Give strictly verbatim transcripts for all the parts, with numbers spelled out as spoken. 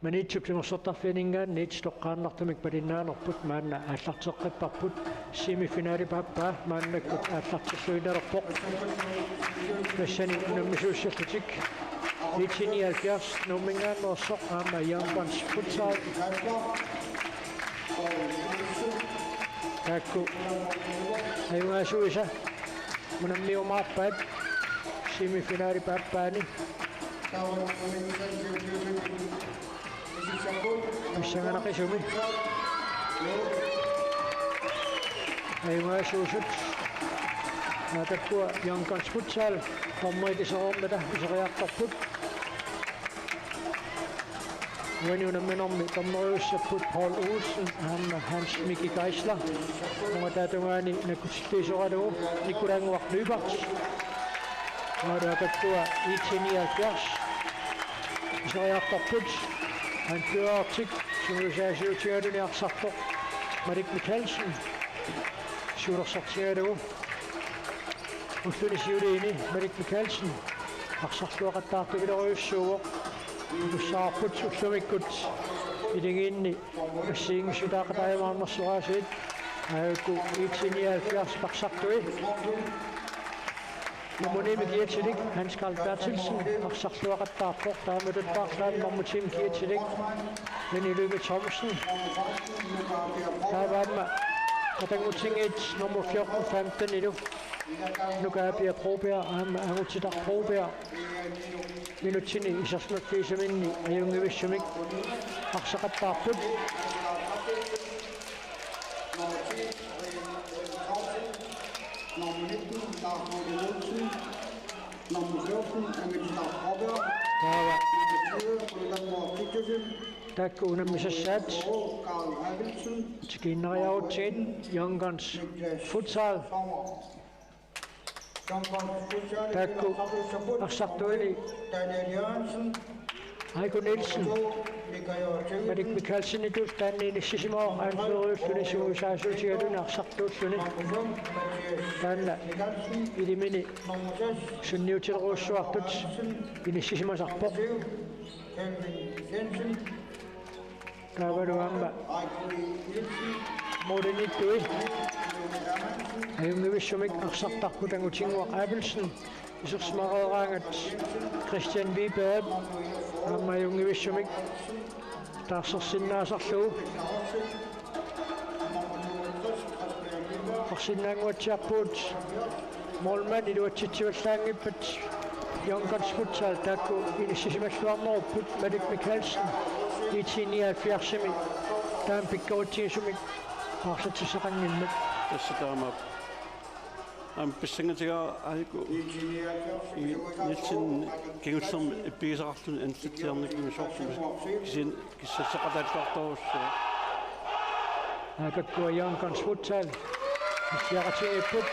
Maniitsup timersortarfianinngaanniit toqqaannartumik palinnaanerput maanna aallarteqqipparput. Semifinalip aappaa maannakkut aallartilluinnalerpoq. Tassani unammisuussallutik I T nioghalvfjerds Nuumminngaanneersoq aamma Young Guns Futsal. Taakku ajugaasuisa unammiumaarpaat semifinalip aappaani. Pissanganaqisumik ajugaasuusut. Taakku Young Guns Futsal dommerit isereermata iseriartorput. Uani unamminermi dommeriussapput Paul Olsen aamma Hans Miki Geisler. Ungataatungaani nakkutilliisoralugu Nikulaannguaq Lyberth. Maanna taakku I T nioghalvfjerds iseriartorput. Anførertik sungiusaasiutigaluni arsartoq Malik Mikaelsen. Siulersortigalugu ulluni siuliini Malik Mikaelsen arsarluaqattaartupiloorujussuuvoq. Tussaarput ullumikkut iligiinni assigiinngissutaaqataajumaarnersoraasiit. Aajuku I T nioghalvfjerds arsartui. Nummer ni-mi kiatilik Hans Karl Berthelsen arsarluaqattaarpoq, taamatuttaarlaat nummer ti-mi kiatilik Benny Lykke Thomsen. Taava aamma qatanngutinngiit nummer fjorten femten-ilu Nuka Apia Broberg aamma Angutitaq Broberg minutsini isersimaffigisaminni ajunngivissumik arsaqattaarput. Nummer nitten, Lars Ole Olsen. Nummer fjorten, Angutitaq Broberg. Taava. Nummer tyve, Ole Lundgaard Fritjofen. Taakku unammisassaat. Karl Abelsen. Tikiinnariarutsigit Young Guns Futsal. Taakku arsartuini Daniel Jørgensen, Aiko Nielsen, Malik Mikaelsenitut taanna inissisimavoq anføreriulluni sungiusaasiutigaluni arsartuulluni. Taanna ilimini sunniutilerujussuartut inissisimasarpoq. Taavalu aamma målimiittui ajunngivissumik arsartarput Angutinnguaq Abelsen, isersimareeraangat Christian Wiberg aamma ajunngivissumik taarsersinnaasarlugu. Arsinnaannguatsiarpugut målmand iluatsitsivallaanngippat Young Guns Futsal taakku inissisimalluarnerupput Malik Mikaelsen, I T nioghalvfjerdsimi taama pikkoritsigisunik paarlatsissaqanngimmat. Tassa taamaappoq. Aamma pissangatiga Aiko Nielsen kingullermi ippigisaqarluni ansitsiarnikkumi soorlumi kisianni kissassaqataalluartorujussuuvoq. Taakku Young Guns Futsal issiaqatigiipput.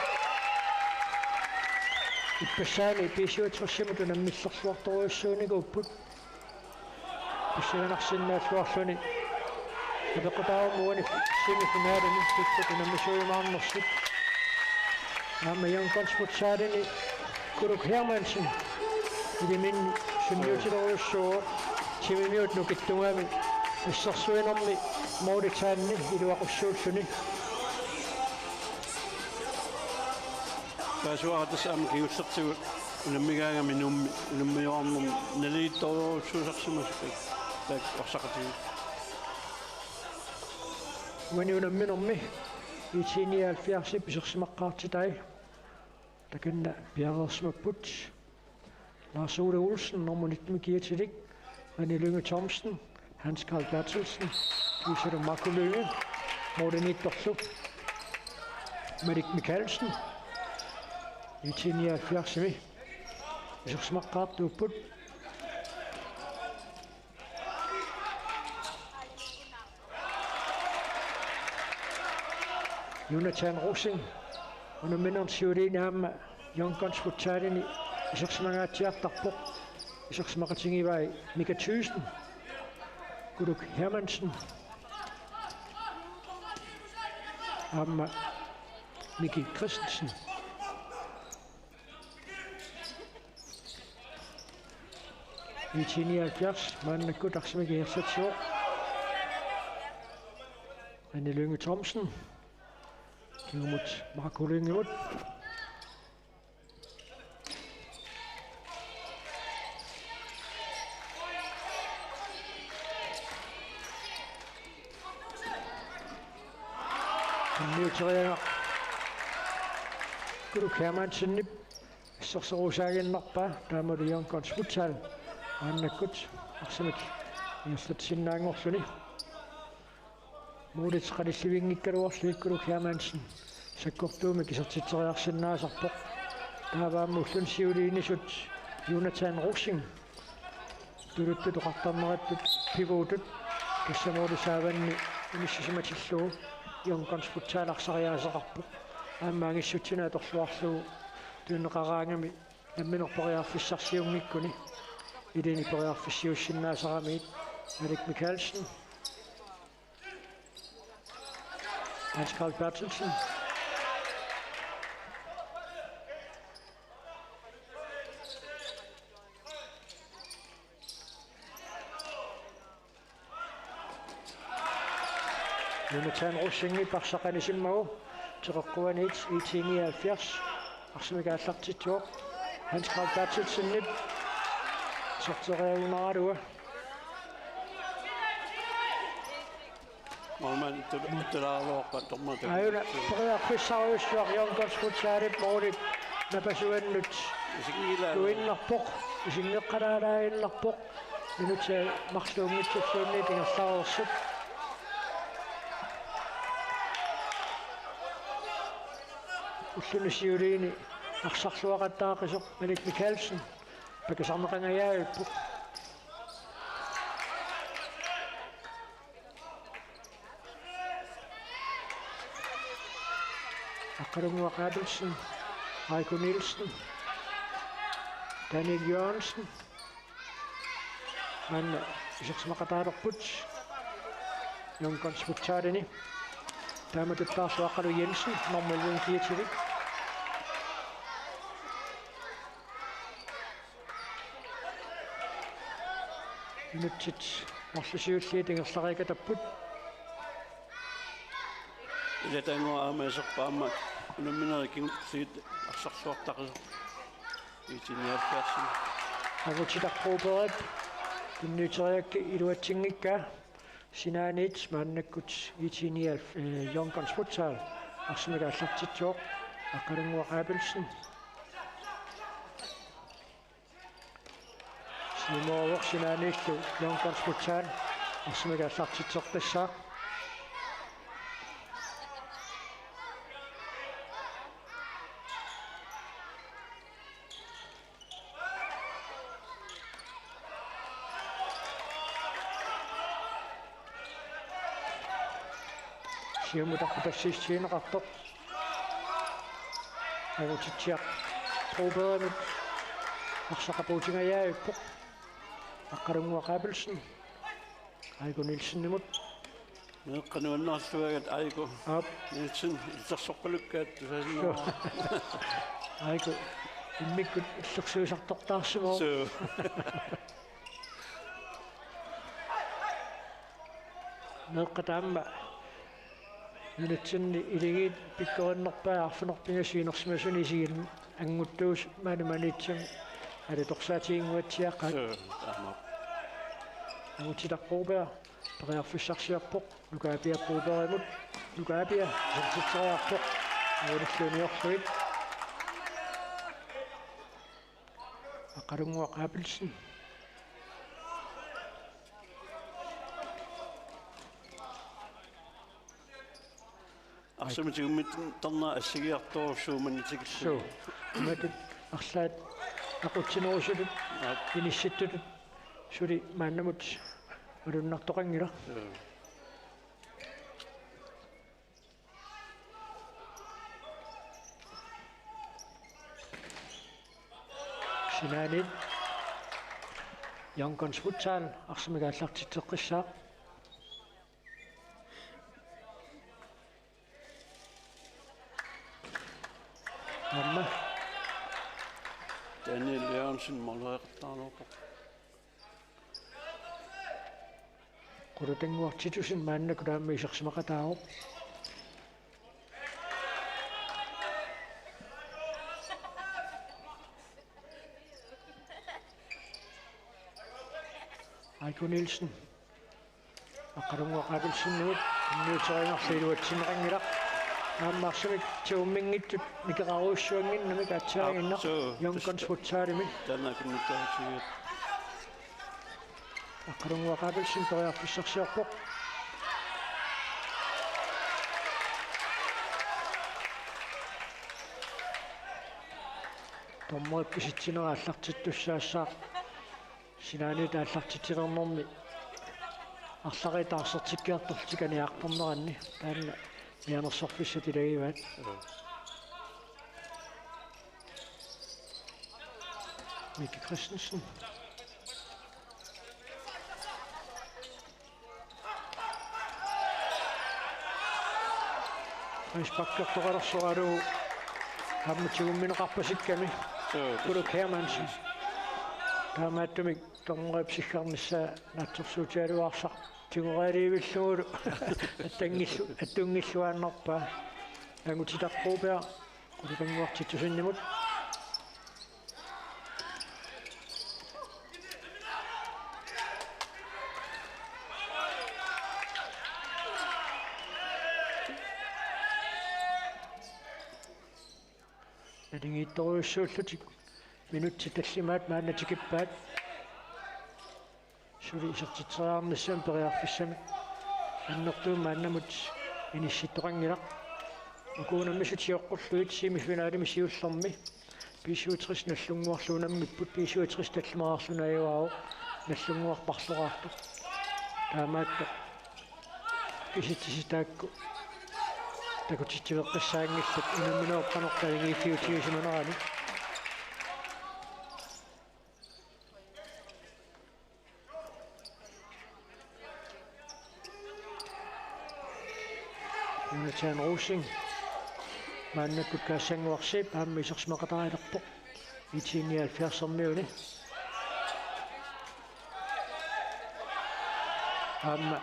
Ippassaani B syvogtresimut unammillerluartorujussuunikuupput. Pissanganarsinnaalluarluni. Apeqqutaavoq uani semifinalini sikkut unammisuujumaarnersut. Aamma Young Guns Futsalini Kuluk Hermansen iliminni sunniutilerujussuuvoq timimiut nukittuugami assersuinermi målitaanni iluaqussuulluni. Paasivara tassa aamma kingullertigut unammigaangami Nuummi unammiuarnermi naligiittorujussuusarsimasut taakku arsaqatigiit. Uani unamminermi I T nioghalvfjerdsip isersimaqqaartitai takanna piareersimapput. Lars Ole Olsen, nummer nitten kiatilik, René Lynge Thomsen, Hans Karl Berthelsen, Iisalu Marco Lynge, målimiittorlu Malik Mikaelsen, I T nioghalvfjerdsimi isersimaqqaartuupput. Jonathan Rosing unamminermi siuliini aamma Young Guns Futsalini isersimangaatsiartarpoq. Isersimaqatigivai Mika Thyssen, Kuluk Hermansen aamma Miki Christensen. I T nioghalvfjerds, maannakkut arsamik ingerlatsivoq. René Lynge Thomsen. Kingumut Marco Lyngimut. Tunniuteriagaq Kuluk Hermansenip assersorusaaginnarpaa, taamalu Young Guns Futsal maannakkut arsamik ingerlatsinaanngorluni. Målit qanillivinngikkaluarlugit Kuluk Hermansen sakkortuumik isertitseriarsinnaasarpoq. Taava aamma ulluni siuliinisut Jonathan Rosing tuluttut oqartarnerattut pivotit, tassa måli saavanni inissisimatillugu Young Guns Futsal arsariaaseqarpoq. Aamma angissutsineq atorluarlugu tunineqaraangami nammineq periarfissarsiunngikkuni ilini periarfissiuussinnaasaramiit Malik Mikaelsen. Hans Carl Berthelsen. Jonathan Rosingip arsaq anisimmagu teqeqquaniit I T nioghalvfjerds arsamik aallartitsivoq. Hans Carl Berthelsenip sorteriagunaralugu. Målmand tu-, tulaaruarpat dommer. Aajuna, periarfissarujussuaq Young Guns Futsalip målit napasuannut. Isinngilaa. Tuinnarpoq, isinngeqqalaalaaginnarpoq. Minutsit marluunngitsulluunniit ingerlareersut. Ulluni siuliini arsarluaqattaaqisoq Malik Mikaelsen pakisarneqangajavippoq. Aqqalunnguaq Abelsen, Aiko Nielsen, Daniel Jørgensen. Maanna isersimaqataalerput Young Guns Futsalini. Taamatuttaarlu Aqqalu Jensen, nummer elleve fireogtyve. Minutsit marluk siulliit ingerlariikatapput. Ilataannguaq aamma iserpoq aamma unamminerit kingulliit arsarluartaqisoq. I T nioghalvfjerds. Angutitaq Brobergip tunniuteriagaa iluatsinngikkaa. Sinaaniit maannakkut I T nioghalvfjerds, eh, Young Guns Futsal arsamik aallartitsivoq. Aqqalunnguaq Abelsen. Siumooruvoq sinaaniillu Young Guns Futsal arsamik aallartitseqqissaaq. Siumut aqqutassiissutigineqartoq. Angutitsiaq Brobergimut arsaq apuutingajavippoq. Aqqalunnguaq Abelsen. Aiko Nielsenimut. Meeqqat nuannaarluagut Aiko. Aap. Nielsen, illersorpalukkaat tusaasinnaavara. Aiko, immikkut illersuisartortaarsimavoq. Suu. Meeqqat aamma nunatsinni iligiit pikkorinnerpaat arfineq-pingasut inersimasuni isigit annguttuusut maani Maniitsumi alutorsaatiginnguatsiaqqaat. Suu, aamma. Angutitaq Broberg periarfissarsiorpoq Nuka Apia Brobergimut. Nuka Apia isertitseriarpoq. Nuulilluuniorlugit. Aqqalunnguaq Abelsen. Arsamik tigummiartarnera assigiartorujussuuvoq maani tikillugu. Suu. Imatut arlaat aqutsinerusutut. Aap. Inissittutut suli maannamut malunnartoqanngilaq. Joo. Sinaaniit Young Guns Futsal arsamik aallartitseqqissaaq. Aamma Daniel Jørgensen målmandseqattaalerpoq. Qulutannguaq Titussen maannakkut aamma isersimaqataavoq. Aiko Nielsen. Aqqalunnguaq Abelsenimut tunniuteriinnarlugu iluatsinneqanngilaq. Aamma arsamik tigumminngitsut nikeqarujussuannginnamik aatsaaginnaq. Aap, suu. Young Guns Futsalimi. Taanna kunnuttaasiat. Aqqalunnguaq Abelsen periarfissarsiorpoq. Dommerip kisitsinera aallartittussaassaaq. Sinaaniit aallartitsilernermi arlallit taarsertikkiartorlutik aniartorneranni taanna mianersorfissat ilagivaat. Joo. Miki Christensen. Frisparkertoqalersoralugu aamma tigummineqarpasikkami. Joo. Kuluk Hermansen. Taamaattumik dommerip siggarnissaa naatsorsuutigaluarsaq tigoriarivillugulu attanngillu-, attunngilluinnarpaa. Angutitaq Broberg, Qulutannguaq Titussenimut. Naligiittorujussuullutik minutsit tallimaat maanna tikippaat. Suli isertitseriarnissamut periarfissamik annertuumik maannamut inissittoqanngilaq. Uku unammisut sioqqullutik semifinalimi siullermi B syvogtres Nagdlunguarlu unammipput, B syvogtres tallimaarluni ajugaavoq Nagdlunguaq parloraartoq. Taamaattoq kisitsisit taakku takutitsiveqqissaanngillat unamminerup qanoq naligiiffiutigiussimanerani. Jonathan Rosing maannakkut Kaassanguarsiip aamma isersimaqataalerpoq. IT nioghalvfjerdsermiuni. Aamma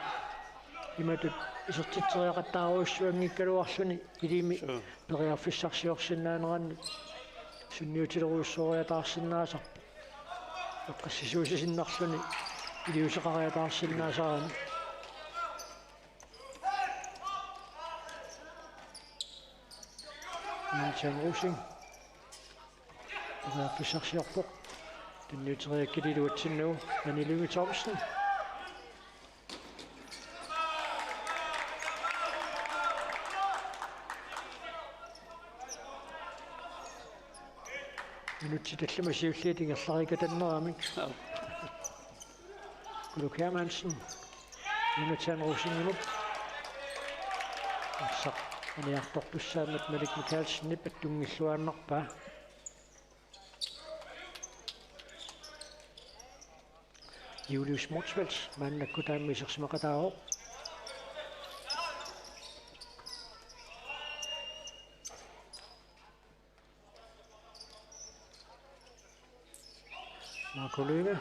imatut isertitseriaqattaarujussuanngikkaluarluni ilimi Suu. Periarfissarsiorsinnaanerannut sunniutilerujussuoriataarsinnaasarpoq. Eqqarsisuusinnarluni iliuuseqariataarsinnaasarami. Jonathan Rosing. Periarfissarsiorpoq. Tunniuteriakkit iluatsinnagu Anni Lynge Thomsen. Minutsit tallimat siulliit ingerlariikkatanneramik. Kuluk Hermansen. Jonathan Rosingimut. Arsaq aniartortussaammat Malik Mikaelsenip attunngilluinnarpaa. Julius Motzfeldt maannakkut aamma isersimaqataavoq. Marco Lynge.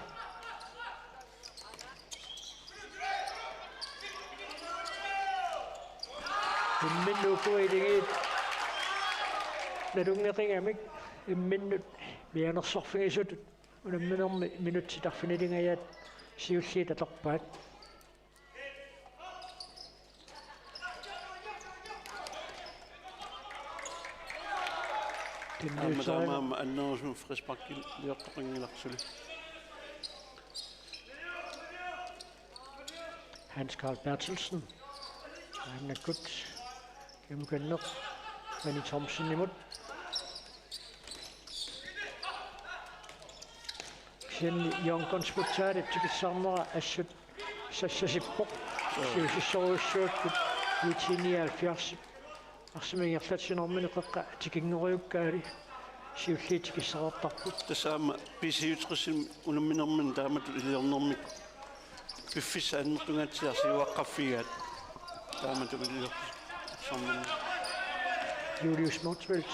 Imminnut uku iligiit nalunngeqigamik imminnut mianersorfigisutut unamminermi minutsit arfinilingajaat siulliit atorpaat. Aamma taamaammat annerusumik frisparkiliortoqanngilaq suli. Hans Carl Berthelsen. Maannakkut kimukanneq Anni Thomsenimut. Kisianni Young Guns Futsalip tikissaarnera assut sassasippoq. Joo. Siusissorujussuakkut IT nioghalvfjerds. Arsamik ingerlatsinermini qeqqa tikinngoriukkaali siulliit tikissareertarput. Tassa aamma B syvogtres unamminermini taamatut iliornermik piffissaq annertungaatsiarsiuaqqaffigaat. Taamatut iliortarnermi. Julius Motzfeldt.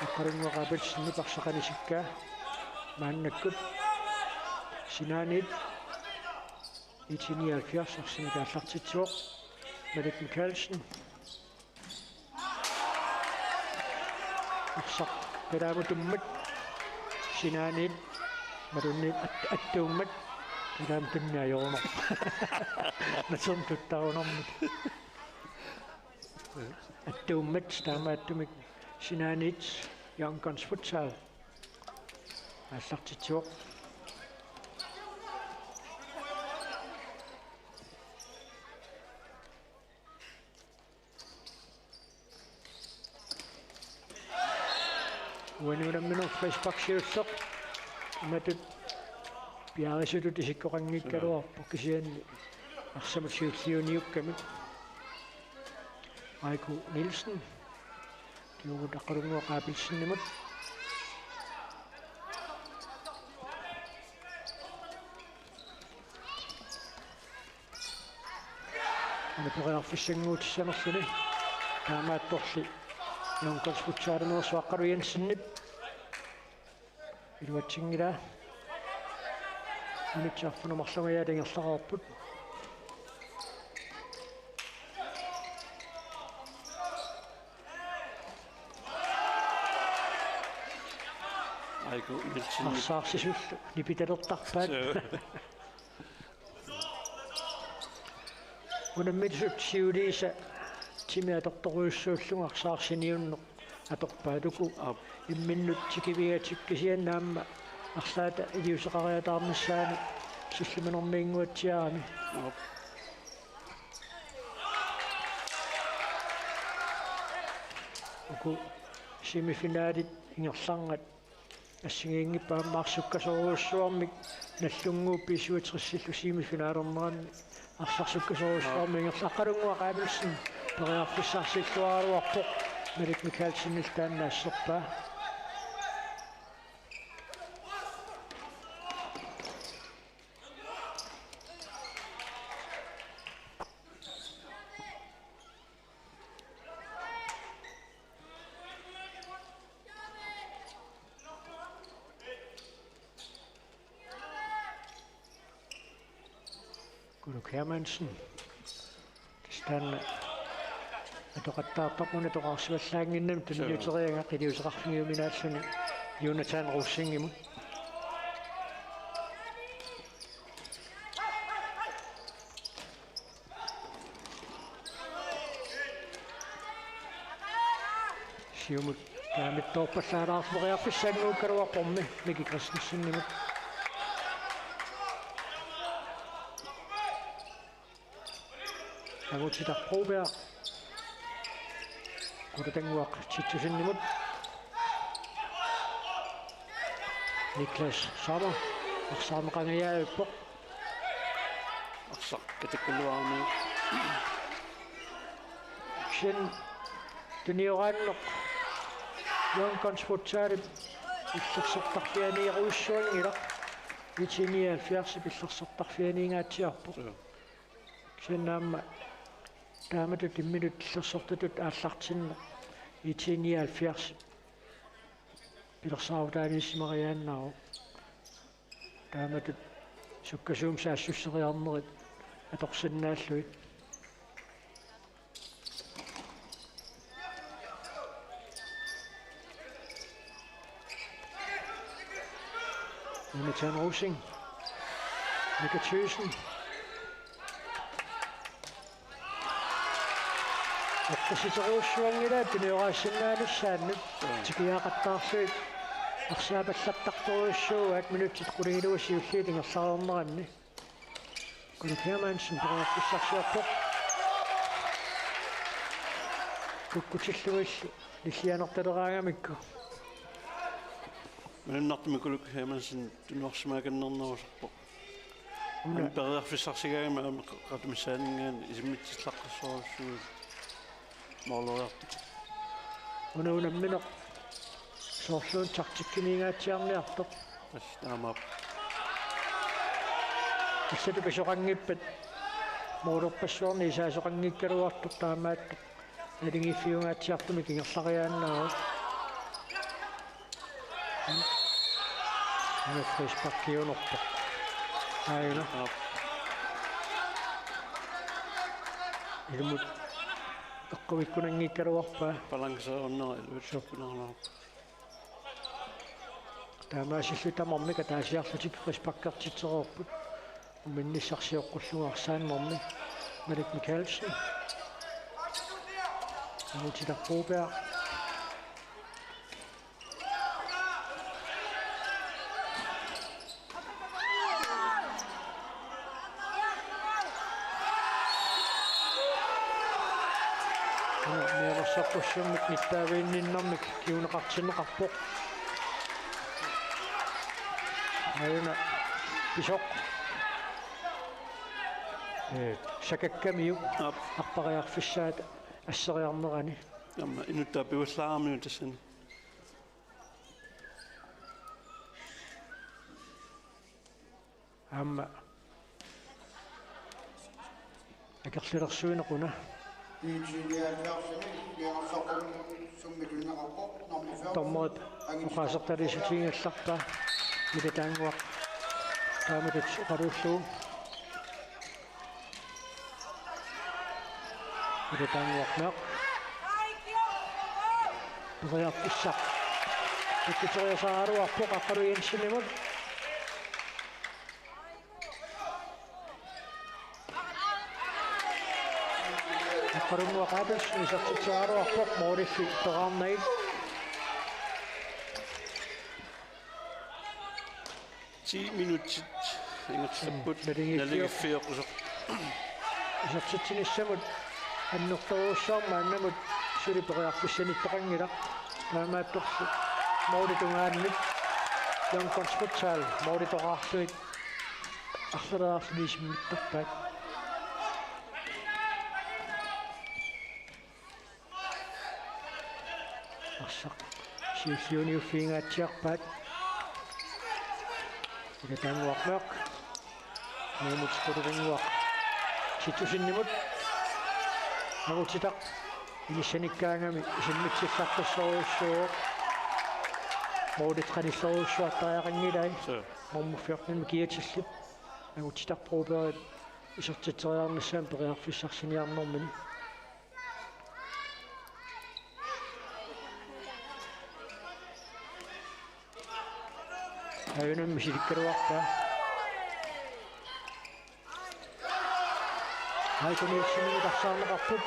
Aqqalunnguaq Abelsenip arsaq anisikkaa. Maannakkut sinaaniit I T nioghalvfjerds arsamik aallartitsivoq Malik Mikaelsen. Arsaq palaamut tummat sinaaniit malunnit at-, attuummat palaamut tunniajorunoq. Nasertuttarunermut. Attuummat taamaattumik sinaaniit Young Guns Futsal aallartitsivoq. Uani unammineq frispark siulleq. Imatut piareersutut isikkoqanngikkaluarpoq kisianni arsamut siulliuniukkami. Aiko Nielsen. Kingorna Aqqalunnguaq Abelsenimut. Una periarfissannguutissanerluni. Taamaattorli Young Guns Futsalimeersoq Aqqalu Jensenip iluatsinngilaa. Minutsit arfineq-marluk ingerlareerput. Aiko Nielsen. Arsaarsisullu nipitalertarpaat. Suu. Unammisut siuliisa timi atortorujussuullugu arsaarsiniunneq atorpaat uku. Aap. Imminnut tikivigatik kisianni aamma arlaata iliuuseqariataarnissaanut sillimanermiinnguatsiarami. Aap. Uku semifinalit ingerlaannarput assigiinngippat aamma arsaq sukkasoorujussuarmik Nagdlunguup B syvogtresillu semifinalernerani arsaq sukkasoorujussuarmik ingerlaqqalunngua Aqqalu Jensen periarfissarsiulluaraluarpoq Malik Mikaelsenillu taanna asserpaa. Kuluk Hermansen. Taanna atoqattaartarput atoqarsivallaannginnami tunniuteriaraa iliuuseqarfigiuminaalluni Jonathan Rosingimut. Siumut kaammattorpallaalaarleriarfissanngukkaluarpormi Miki Christensenimut. Angutitaq Broberg. Kututannguaq Titusenimut. Niklas Sommer. Arsaarneqangajaavippoq. Arsaq katikkaluarami. Kisianni tunioraanneq Young Guns Futsalip illersortarfianiigerujussuanngilaq. I T nioghalvfjerdsip illersortarfianiingaatsiarpoq. Joo. Kisianni aamma taamatut imminut illersortatut aallartinneq I T nioghalvfjerdsip pilersaarutaaniissimariaannaavoq. Taamatut sukkasuumik saassusseriarnerit atorsinnaallugit. Jonathan Rosing. Mika Thyssen. Eqqissiterujussuanngilaat tunioraasinnaanissaannut. Joo. Tikiaqattaarlugit arsaapallattartorujussuugaat minutsit qulingiluat siulliit ingerlareerneranni. Kuluk Hermansen periarfissarsiorpoq. Kukkutillugillu nillianertaleraangamikku. Malunnartumik Kuluk Hermansen tunuarsimaakannernerusarpoq. Una. Aamma periarfissarsigaangami aamma qa-, qatumissaaninngaanniit isimmitsillaqqissorujussuuvoq mooleriartut. Una unammineq soorluuna taktikkimiingaatsiarniartoq. Tassa taamaappoq. Assatut pisoqanngippat moolerpassuarnik isaasoqanngikkaluartoq taamaattoq. Naligiiffiungaatsiartumik ingerlariaannaavoq. Aamma frisparkiunerpoq. Aajuna. Aap. Ilumut eqquikkunanngikkaluarpaa. Balanceerunera ilumut. Suu. Taamaasilluta tamarmik ataasiarlutik frisparkertitsereerput. Uminnissaq sioqqullugu arsaannermi. Malik Mikaelsen. Angutit Broberg. Mianersoqqussummik nittaaviinninnermik kinguneqartinneqarpoq. Aajuna pisoq. Ee, sakakkamiuk. Aap. Arpariarfissaat asseriarnerani. Aamma inuttaa pivallaaramiuk tassani. Aamma akerlilersuineq una. Dommerit oqaasertaliissutigigallarpaa. Mita Tannguaq taamatut oqaluullugu. Mita Tannguaq. Periarfissaq takkuteriasaaraluarpoq Aqqalu Jensenimut. Aqqalunnguaq Abelsen isertitseraluarpoq målilli toqqarnagit. Ti minutsit ingerlapput. Mm, naligiiffiup. Naligiiffiup. Isertitsinissamut annertoorujussuarmik maannamut suli periarfissanittoqanngilaq. Taamaattorli målip tungaanut Young Guns Futsal målip toqqarlugit arlaleriarluni isimmittarpaat. Arsaq siulliuniuffiingaatsiarpaat. Mita Tannguaq. Nuumut Qulerinnguaq. Sittusinnimut. Angutitaq inissanikkaangami isimmitsillaqqissorujussuuvoq. Målip qanillerujussuartariaqanngilai. Suu. Nummer fjorten Mikiatilli. Angutitaq Brobergip isertitseriarnissamut periarfissarsiniarnermini. Aajuna misilikkaluarpaa. Aajuna Nielsenimit arsaarneqarput.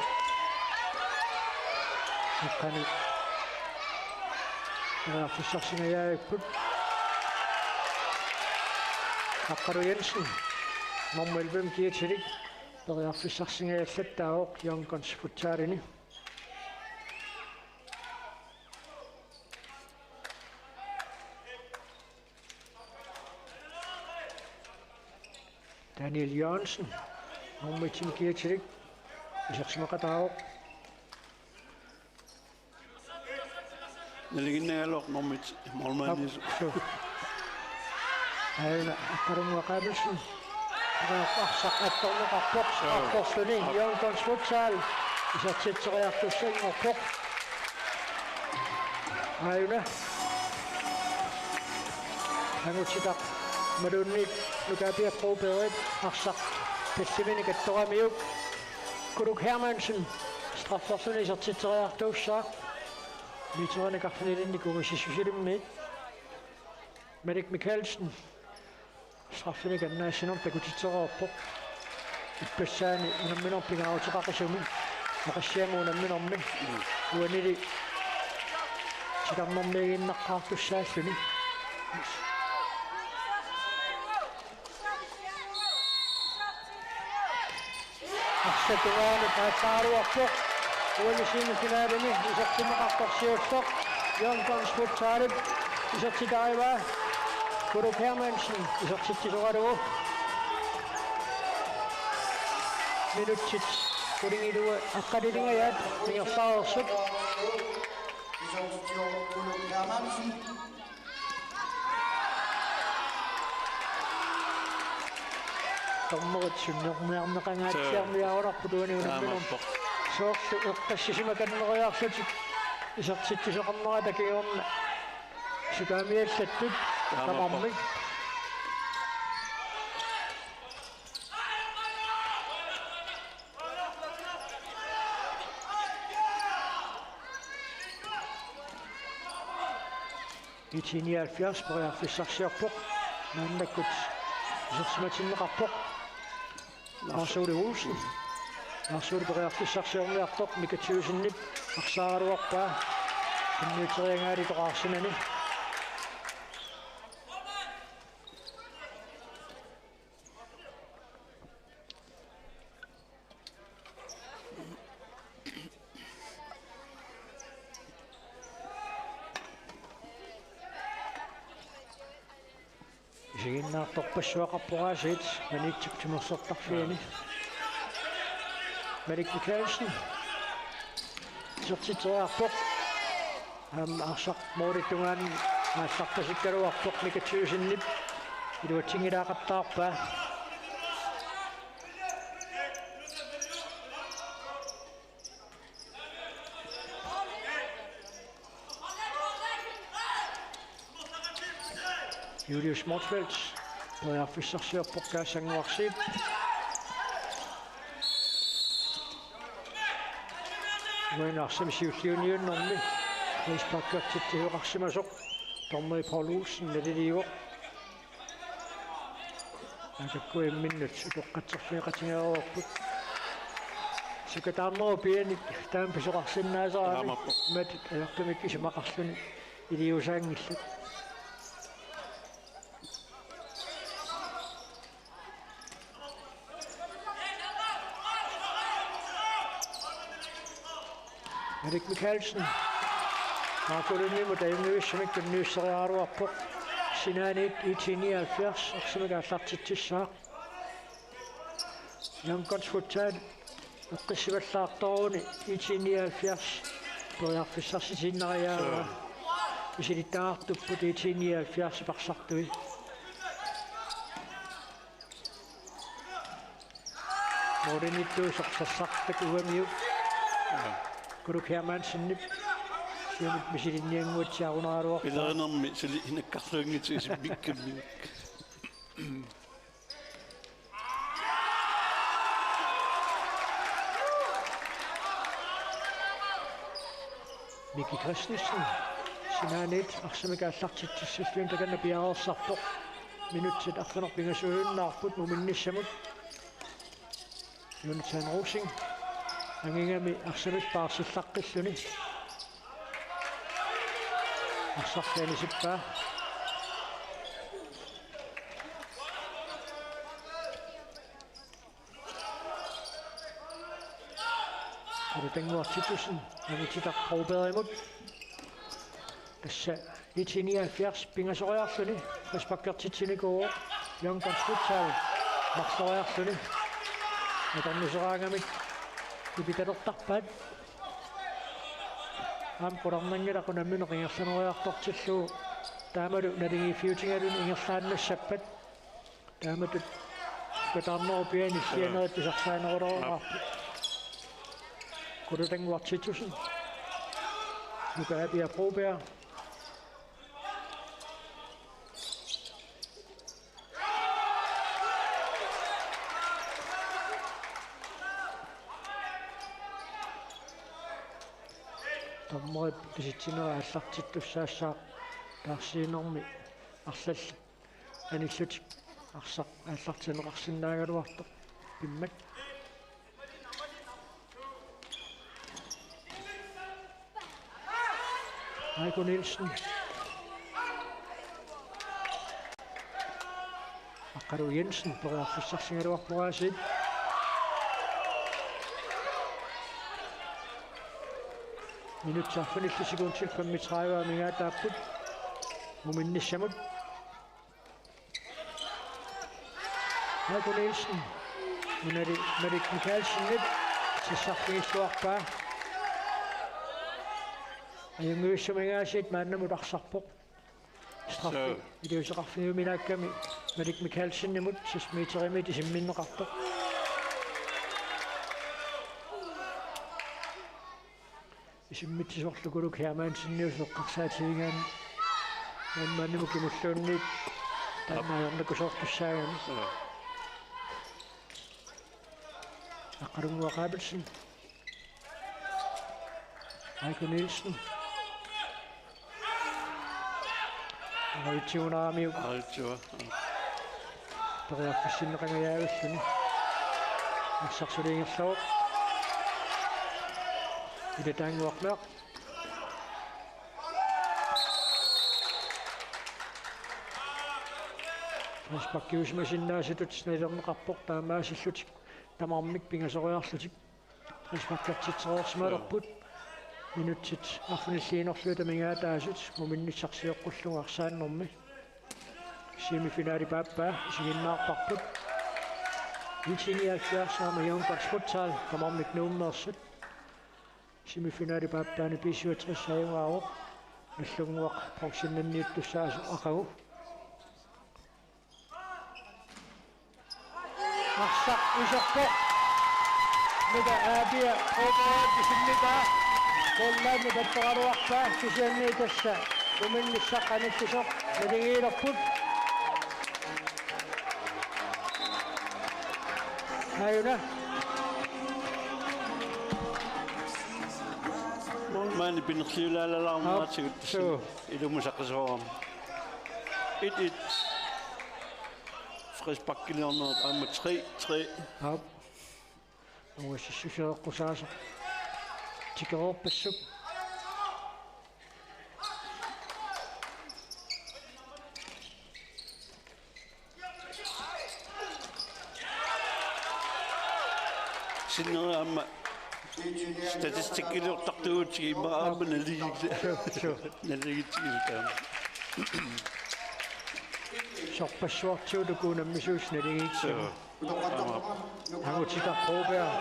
Aqqani periarfissarsingajaavipput. Aqqalu Jensen. Nummer elleve Mikiatilik. Periarfissarsingajaallattaavoq Young Guns Futsalini. Daniel Jørgensen, nummer et Mikiatilik, isersimaqataavoq. Naligiinnarlugu nummer et målmandi. Aap, suu. Aajuna Aqqalunnguaq Abelsen. Arsaq attorneqarpoq, suu, strafferluni. Aap. Young Guns Futsal isertitseriartussanngorpoq. Aajuna. Angutitaq imaluunniit Nuka Piaqqu Perit arsaq pissiminik attoramiuk. Kuluk Hermansen strafferluni isertitseriartuussaaq. Meterinik arfinilinnik ungasissusilimmiit. Malik Mikaelsen. Straffinik annaassinermut takutitsereerpoq. Ippassaani unamminermi pingaaruteqaqisumi. Oqassiami unamminermi. Uanili titarnermiiginnaqqaartussaalluni. Arsaq tungaanut aatsaaruarpoq. Uani semifinalimi isertinneqartoq siulleq Young Guns Futsalip isertitaavaa. Kuluk Hermansen isertitsisoralugu. Minutsit qulingiluat aqqanilingajaat ingerlareersut. Dommerit sunnerniarneqangaatsiarniarunarput uani unamminermi. Taamaappoq. Soorlu eqqissisimakanneeriarlutik isertitsisoqarnerata kingorna sutaamiallattut. Taamaappoq. Tamarmik. I T nioghalvfjerds periarfissarsiorpoq. Maannakkut isersimatinneqarpoq. Lars Ole Olsen. Lars Ole periarfissarsiorniartoq Mika Thyussenip arsaaraluarpaa. Tunniuteriangaali toqaarsinani. Isiginnaartorpassuaqarpoq aasiit Maniitsup timersortarfiani. Malik Mikaelsen. Isertitseriarpoq. Aamma arsaq mooritungaan aallarpasikkaluarpoq Mika Thyussenip iluatsinngilaqattaarpaa. Julius Motzfeldt periarfissarsiorpoq Kaassanguarsiip. Uani arsamik siulliuniunnermi frisparkertitsisoqarsimasoq dommeri Paul Olsen naliliivoq. Aatakkut imminnut utoqqatserfigeqatigeereerput. Sukataarnerup pianik taama pisoqarsinnaasarami. Taamaappoq. Mat ajortumik isumaqarluni iliuusaanngillat. Malik Mikaelsen. Marco Lundimut ajunngivissumik tunniusseriaraluarpoq. Sinaaniit I T nioghalvfjerds arsamik aallartitsissaaq. Young Guns Futsal eqqissivallaartoruni I T nioghalvfjerds periarfissarsitiinnariaavaa. Suu. Misilittagaqartuupput I T nioghalvfjerds arsartui. Mooriniittuusoq sassartak uamiuk. Kuluk Hermansenip siumut misilinniannguatsiarunaraluarpaa. Pilerinermi suli inakkarluinngitsuusimmikkami. Miki Christensen. Sinaaniit arsamik aallartitsissallugu takanna piareersarpoq. Minutsit arfineq-pingasuujunnaarput muminnissamut. Jonathan Rosing. Angingami arsamik paarsillaqqilluni. Arsarli anisippaa. Qulutannguaq Titussen, Anititaq Brobergimut. Tassa I T nioghalvfjerds pingasoriarluni, frisparkertitsinikuuvoq, Young Guns Futsal marloriarluni. Atorniseraangamik ipitalertarpaat. Aamma qularnanngilaq unammineq ingerlaneriartortillugu, taamalu naligiiffiutigaluni ingerlaannassappat. Taamatut sukataarnerup piani sianerit pisarsaanerulerparput. Qulutannguaq Titussen. Nuka Apia Broberg. Dommerip pisitsinera aallartittussaassaaq taarsiinermi arlallit anillutik arsaq aallartinneqarsinnaagaluartoq pimmat. Aiko Nielsen. Aqqalu Jensen periarfissarsigaluarpoq aasiit. Minutsit arfinillit sekundit femogtredive amigaataapput muminnissamut. Aiko Nielsen. Unali Malik Mikaelsenip sassarfigilluarpaa. Ajunngivissumik aasiit maannamut arsarpoq. Straffe. Suu. Iliuuseqarfigiuminaakkami Malik Mikaelsenimut seks meterimiit isimminneqartoq. Isimmitsisorlu Kuluk Hermanseniusoq eqqarsaatigigaanni. Maannamut kimulluunniit taanna ajornakusoortussaagami. Suu. Aqqalunnguaq Abelsen. Aiko Nielsen. Aitsuunaamiuk. Aitsua. Periarfissinneqangajaavilluni. Arsaq suli ingerlavoq. Ilataannguarneq. Frisparkiusimasinnaasutut snalerneqarpoq taamaasillutik tamarmik pingasoriarlutik. Frisparkertitsereersimalerput. Minutsit arfinilliinerlugit amigaataasut muminnissarsioqqullugu arsaannermi. Semifinali paappaa isiginnaarparput. Iltingiakkiarsaama Junkers Futsal tamarmik Nuummeersut. Semifinali paappaani B syvogtres ajugaavoq. Nagdlunguaq bronzenniittussaasoq aqagu. Arsaq iserpoq. Mika Aapia Oberg isimmitaa. Kollanni papparaluarpaa kisianni tassa muminnissaq qanillisoq naligiilerput. Aajuna. Målmandi pinerliulaalaarneratigut. Aap, suu. Ilummut saqqisuarami. Et et. Frisparkiliorneq aamma tre tre. Aap. Uassissuseeqqusaasoq. Tikereerpassuk. Sinneri aamma statistikkiliortartugut immaqa aamma naligiit-, suu, suu, naligiitsigillu taama. Sorpassuartigut uku unammisuusut naligiitsigit. Suu. Taama. Angutitaq Broberg.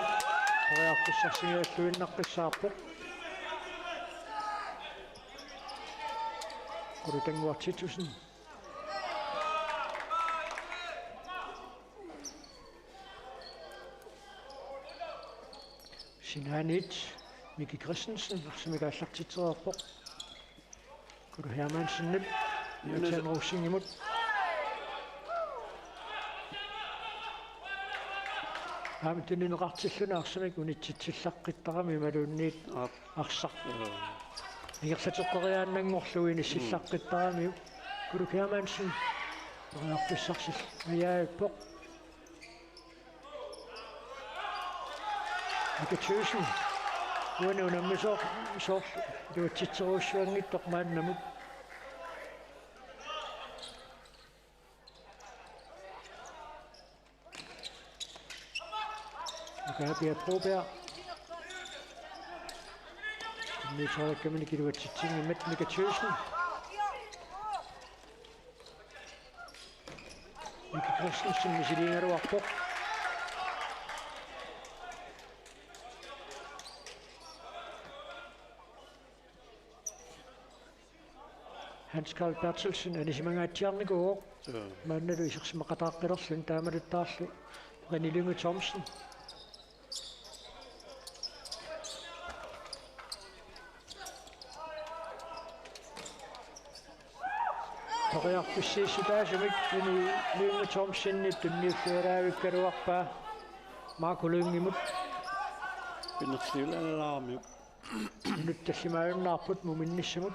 Periarfissarsigalluinnaqqissaarpoq. Qulutannguaq Titussen. Sinaaniit Miki Christensen arsamik aallartitsereerpoq. Kulu Hermansenip Jonathan Rosingimut. Aamma tunineqartilluni arsamik unitsitsillaqqittaramik imaluunniit. Aap. Arsaq. Joo. Ingerlateqqeriaannanngorlugu inissillaqqittaramik. Kulu Hermansen. Periarfissarsinngajaavippoq. Mika Thyssen. Uani unammisooq, soorlu iluatsitserujussuanngitsoq maannamut. Mika Aapia Broberg. Mika Thyssen. Mika Christensen misiliigaluarpoq. Hans Karl Berthelsen anisimangaatsiarnikuuvoq. Joo. Maannalu isersimaqataaqqilerluni taamaalittaarlu René Lynge Thomsen. Periarfissiissutaasumik René Lynge Thomsenip tunniullaalaavikkaluarpaa Marco Lyngimut. Pinerliulaalaaramiuk. Minutsit tallimaajunnaarput muminnissamut.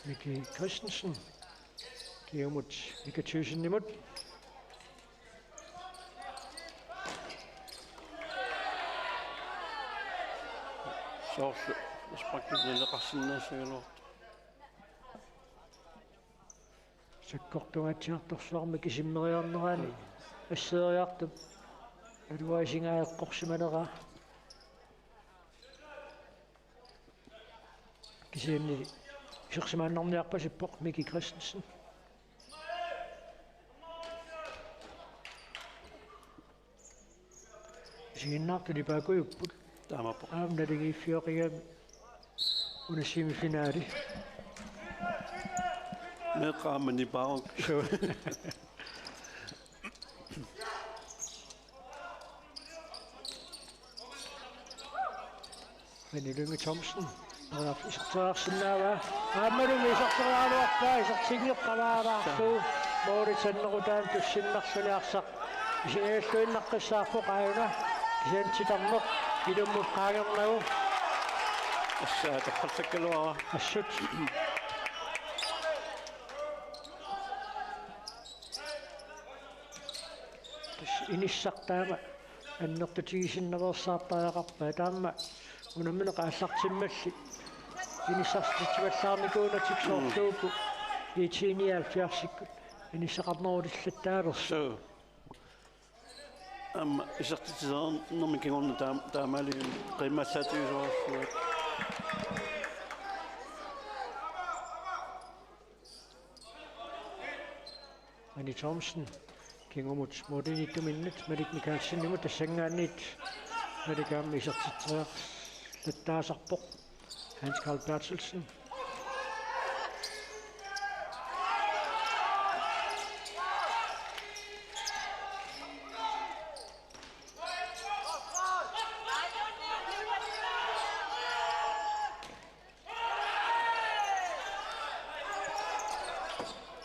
Miki Christensen. Kiumut Mika Thyssenimut. Soorlu frisparkit naleqarsinnaassagaluartoq. Sakkortungaatsiartorsuarmik kisimmeriarnerani asseeriartup aluaasingaa eqqorsimaneraa. Kisianni isersimaannarniarpasippoq Miki Christensen. Isiginnaartut nipaakujupput. Taamaappoq. Aamma naligiiffioqigami una semifinali. Meeqqat aamma nipaaruk. Suu. René Lynge Thomsen. Iserteriarsinnaavaa. Aammalumi iserteriaraluarpaa, isertinngeqqaalaarlugu. Målip sannequtaanut tussinnarluni arsaq. Isigalluinnaqqissaarpoq aajuna. Kisianni titarneq ilummut qaangernagu. Assut toqqarlakkaluarpaa. Assut. Tassa inissaq taama annertutigisinnaveersaartariaqarpaa, taama unammineq aallartimmalli inissarsitsivallaarnikuunatik, soorlu uku IT-nioghalvfjerdsikkut inissaqarnerulillattaalersoq. Suu. Aamma isertitseriarnermi kingorna taam-, taamaaliorluni qiimmallaatigisorsuaq. Anni Thomsen kingumut målimiittuminnut Malik Mikaelsenimut, tassanngaanniit Malik aamma isertitseriarlattaasarpoq. Hans Carl Berthelsen.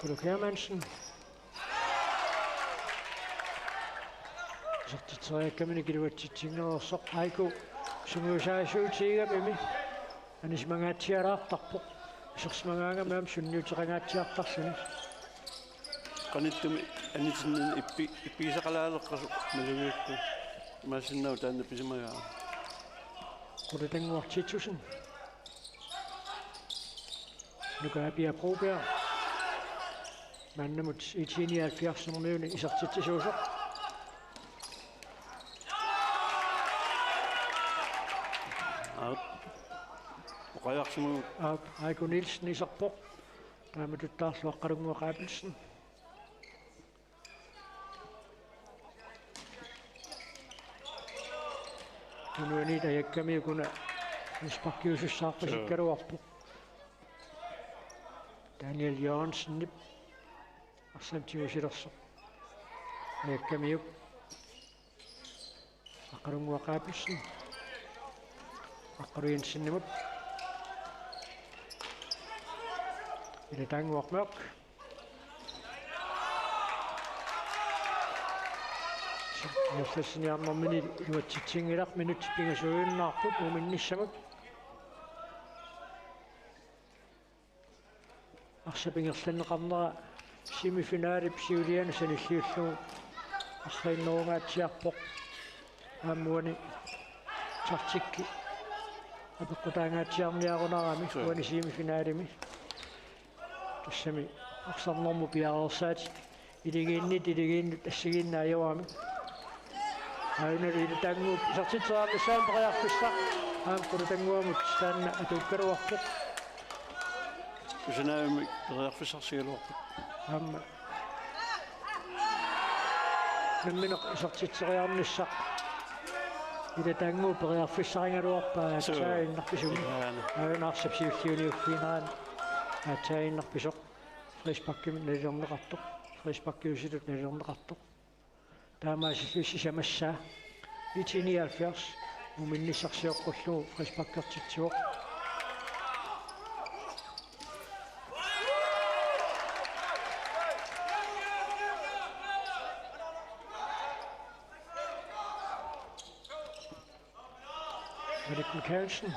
Kulu Hermansen. Isertitseriakkaminik iluatsitsinngorsoq, A I K sungiusaasuutigigamimi anisimangaatsialaartarpoq. Isersimagaangami aamma sunniuteqangaatsiartarluni. Qanittumi anitinnini ippi-, ippigisaqalaaleqqasoq malugiukku. Imaassinnaavoq taanna pisimagaa. Qulutannguaq Titussen. Nuka Apia Broberg. Maannamut IT-nioghalvfjerdsermiuni isertitsisuusoq. Aap. Oqajarsimut. Aap, Aiko Nielsen iserpoq. Taamatuttaarlu Aqqalunnguaq Abelsen. Unuanit ajakkamiuk una frisparkiusussaarpasikkaluarpoq. Daniel Jørgensenip arsaq tigusilersoq. Ajakkamiuk. Aqqalunnguaq Abelsen. Aqqalu Jensenimut. Ilataannguaq Mørch. Ingerlassiniarnermini iluatsitsinngilaq, minutsit pingasuujunnarput uuminnissamut. Arsap ingerlanneqarnera semifinalip siuliani sanilliullugu arriinnerungaatsiarpoq. Aamma uani taktikki apeqqutaangaatsiarniarunarami. Suu. Uani semifinalimi. Tassami arsarnermut piareersaatit. Iligiinnit, iligiinnut assigiinneq ajoramik. Aajuna Ilataannguup isertitseriarnissaanut periarfissaq. Aamma Qulutannguamut taanna atuukkaluarpoq. Kusanaavi periarfissarsigaluarpoq. Aamma. Nammineq isertitseriarnissaq. Ilataannguup periarfissarigaluarpaa. Suu. Aatsaaginnarpisoq. Ilaana. Aajuna arsap siulliuniuffiginerani aatsaaginnarpisoq. Frisparkimik nalilerneqartoq. Frisparkiusutut nalilerneqartoq. Taamaasillusi sisamassaa. IT-nioghalvfjerds uuminnissaq sioqqullugu frisparkertitsivoq. Erik Mikaelsen.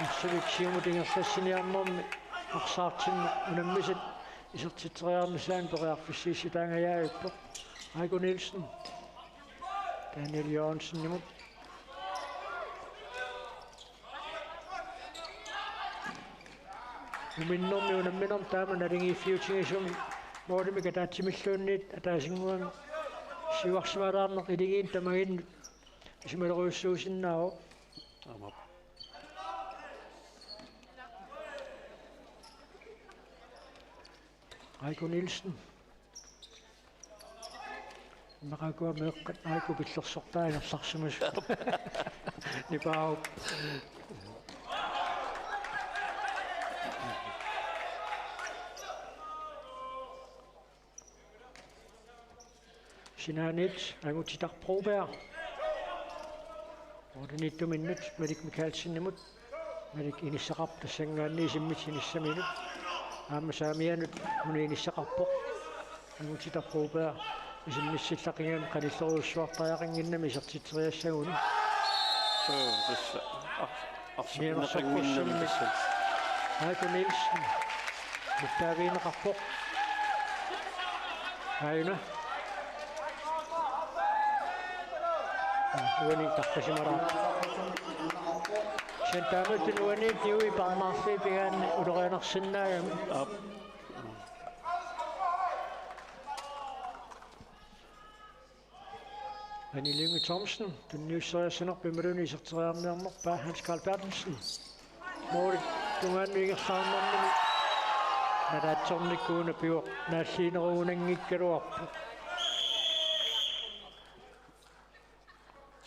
Arsulik siumut ingerlassiniarnermi arsaartinneq unammisat isertitseriarnissaanut periarfissiissutaangajavippoq. Aiko Nielsen. Daniel Jørgensenimut. Uminnermi unamminermi taama naligiiffiutigisumi målimik ataatsimilluunniit ataasinnguamik siuarsimalaarneq iligiinnut tamaginnut isumalerujussuusinnaavoq. Aamma. Aiko Nielsen. Immaqa ukua meeqqat Aiko pillersortaa ingerlarsimasut. Nipaaruk. Sinaaniit Anguti Broberg. Otte-ni-ituminnut Malik Mikaelsenimut. Malik inissaqarpoq tassanngaanniit isimmissinissaminnut. Aamma saamianut una inissaqarpoq. Anguti Broberg isimmissilaqigami qanillerujussuartariaqannginnami isertitseriassaguni. Suu, tassa. Ar-, arsapineqannginnami tassa. Aaku Nielsen. Mittaavigineqarpoq. Aajuna. Uani taqqasimalaarpoq. Sentaamatun uani Kiwi Parnaarli pigaanni ulorianarsinnaagami. Aap. Anni Lynge Thomsen, tunniusseriassanerput imaluunniit iserteriarniarnerpaa Hans Carl Berthelsen. Målip tungaanut ingerlaarnermini nalaatsornikuuna pivoq naalliinnerugunanngikkaluarpoq.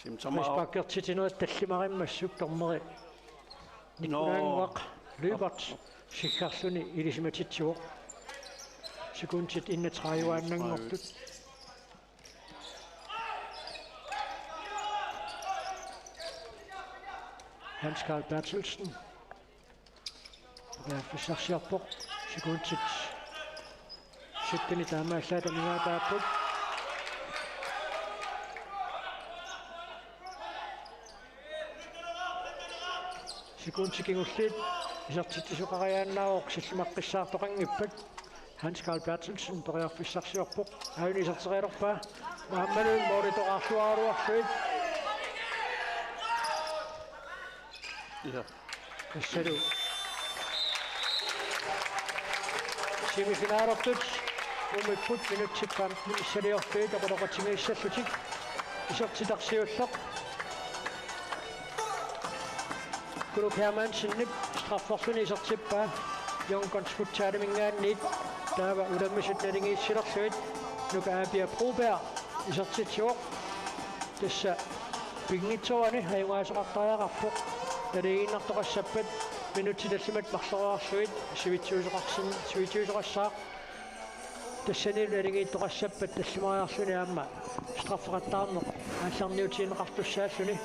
Sim tama. Frisparkertitinerit tallimarimmassuk dommeri. Nå. Nikulaannguaq Lyberth siggarluni ilisimatitsivoq. Sekundit enogtredive-annanngortut. Hans Carl Berthelsen. Periarfissarsiorpoq. Sekundit syttenit taamaallaat amigaataapput. Sekundit kingulliit isertitsisoqariaannaavoq sillimaqqissaartoqanngippat. Hans Carl Berthelsen periarfissarsiorpoq. Aajuna iserterialerpaa. Aammalu målitoraarluaraluarlugit. Ja. Tassalu. Semifinalertut umipput minutsit femten missiliorfiit oqaloqatigiissallutik. Isertitaq siulleq. Kuluk Hermansenip strafferluni isertippaa. Youngguns Futsaliminngaanniit taava ulammisut naligiissilerlugit Nuka Aapia Broberg isertitsivoq. Tassa pinngitsoorani ajugaasoqartariaqarpoq. Naligiinnartoqassappat minutsit tallimat marloriarlugit sivitsuusoqarsin-, sivitsuusoqassaaq. Tassanilu naligiittoqassappat tallimariarluni aamma straffeqattaarneq aallarniutigineqartussaalluni.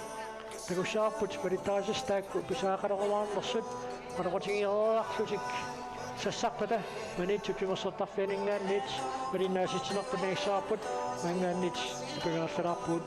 Takussavarput malittarisassat taakku pisariaqalerumaarnersut oqaloqatigeeriarlutik sassarpata Maniitsup Timersortarfianinngaanniit malinnaatitsinerput nangissavarput, maanngaanniit tupinnarlalaarpugut.